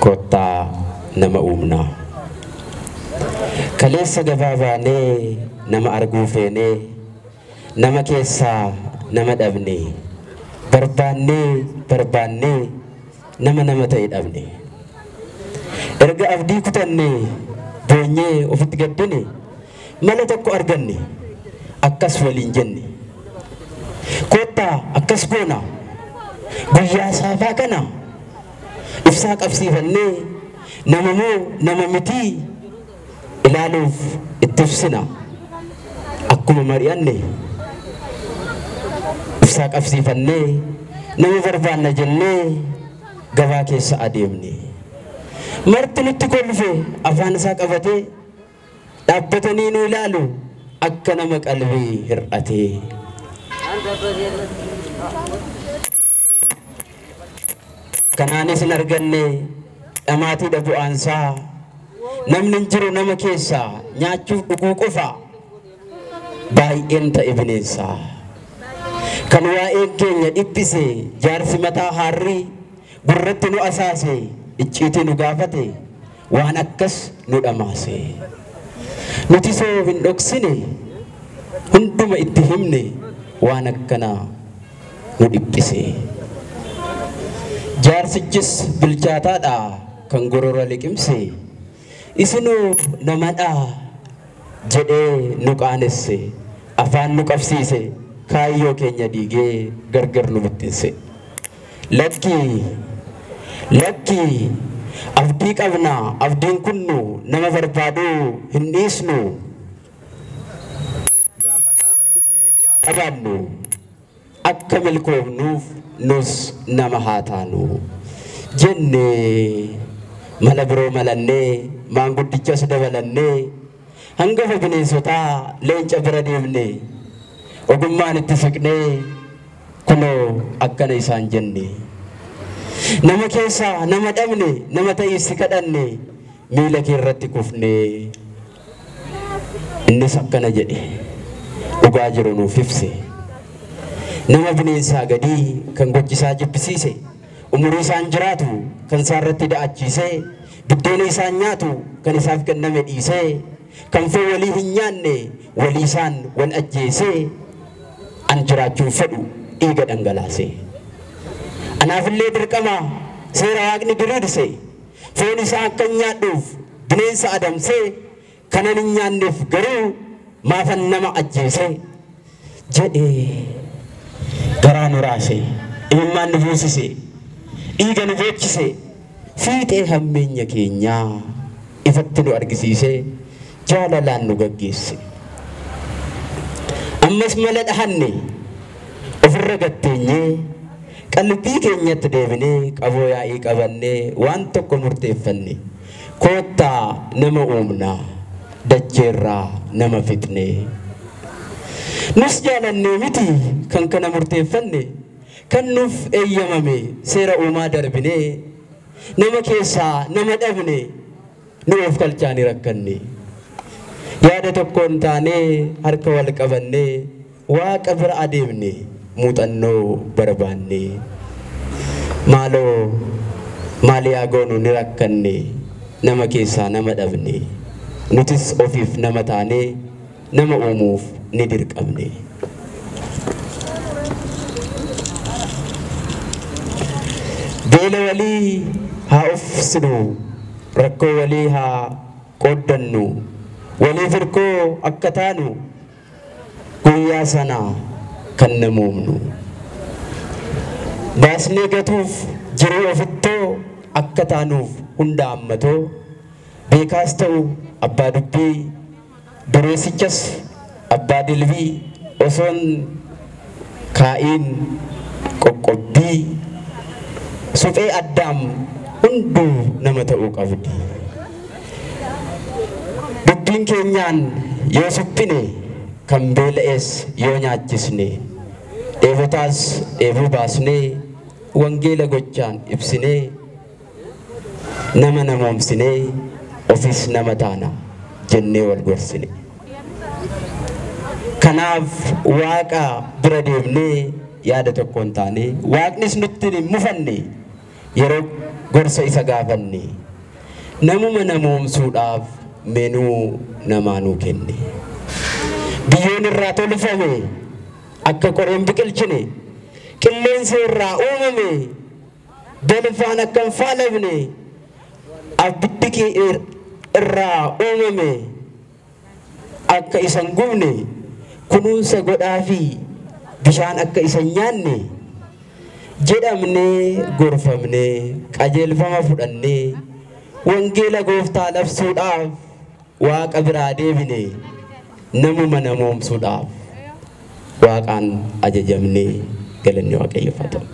Kottaa nama uumnaa. Kaleessa gabaa baanee nama arguu feenee nama keessaa nama dhabne barbaannee barbaannee nama nama ta'e dhabne. Erga abdii kutanne boonyee ofitti gaddine mala tokko arganne akkas waliin jenne. Kottaa akkas goona guyyaa saafaa kana ibsaa qabsiifannee nama moo nama mitii ilaaluuf itti ibsina. Akkuma mari'anne ibsaa qabsiifannee nama barbaanna jennee gabaa keessa adeemne. Marti nutti kolfe afaan isaa qabatee dhaabbatanii nu ilaalu akka nama qalbii hir'atee. Kanaanis hin arganne dhamaatiidha bu'aansaa. Namni hin jiru nama keessaa nyaachuuf dhuguu qofa baay'een ta'e bineensaa. Kan waa'een keenya dhiphise jaarsi mataa haarrii gurratti nu asaase icciitii nu gaafate waan akkas nu dhamaase. Nuti soo hin dhoksine hunduma itti himne waan akkanaa nu dhiphise. Jaarsichis bilchaataadha kan gorora liqimse. Isinuu namadha jedhee nu qaanesse afaan nu qabsiise kaayyoo keenya diigee gargar nu bittinse. Lakkii lakkii abdii qabna abdiin kunnu nama barbaaduu hin dhiisnu qabaannu akka milkoofnuuf nus nama haa taanu jennee mala biroo malannee maanguddichas dabalannee hangafa bineensotaa leenca bira deemne ogummaan itti siqnee kunoo akkana isaan jenne. Nama keessaa nama dhabne nama ta'ii si kadhanne miila kee irratti kufne. Innis akkana jedhe dhugaa jiru nuuf ibse. Nama bineensaa gadii kan gochisaa jibbisiise umurii isaan jiraatu kan isaarratti da'achiise biddeena isaan nyaatu kan isaaf kenname dhiise kan foon walii hin nyaanne walii isaan wal ajjeese an jiraachuun fedhu dhiiga dhangalaase. Anaafillee dirqama seera waaqni diriirse foon isaa akka hin nyaadhuuf bineensa adamsee kanan hin nyaanneef garuu maafan nama ajjeese jedhee garaa nu raase imimmaan nu buusise dhiiga nu boochise fiixee hammeenya keenyaa ifatti nu argisiise jaalalaan nu gaggeesse. Ammas mala dhahanne ofirra gatteenyee qalbii keenyatti deebinee qaboo yaa'ii qabannee waan tokko murteeffanne koottaa nama uumnaa dacheerraa nama fixnee. Nus jaalannee miti kan kana murteeffanne kan nuuf eeyyamame seera uumaa darbinee nama keessaa nama dhabne nu of kalchaanii rakkanne. Yaada tokkoon taanee harka wal qabannee waaqa bira adeemne muuxannoo barbaanne. Maaloo maal yaa goonu ni rakkanne nama keessaa nama dhabne nutis ofiif nama taanee nama uumuuf ni dirqamne. Beela walii haa ufsinu rakkoo walii haa qooddannu waliif hirkoo akka taanu guyyaa sana kan namoomnu. Baasnee gatuuf jiruu ofittoo akka taanuuf hunda hammatoo beekaas ta'u abbaa dubbii dureessichas abbaa dilbii osoon kaa'iin qoqqobbii suphee addaam hunduu nama ta'uu qabdi. Dubbiin keenyaan yoo suphine kan beela'es yoo nyaachisne dheebotaas dheebuu baasnee wangeela gochaan ibsinee nama namoomsinee ofis nama taana jennee wal gorsine. Kanaaf waaqa bira deemnee yaada tokkoon taane waaqnis nutti hin mufanne Yeroo gorsa isa gaafanne namuma namoomsuudhaaf menuu namaa nuu kenne. Biyyoon irraa tolfame akka qoreen biqilchine, qilleensa irraa uumame balfaan akka hin faalamne, abiddi irraa uumame akka isa hin gubne, kunuunsa godhaa fi bishaan akka isa hin nyaanne jedhamnee gorfamnee qajeelfama fudhannee wangeela gooftaa labsuudhaaf waaqa biraa deebine namuma namoomsuudhaaf waaqaan ajajamnee galanni waaqayyoof haa ta'u.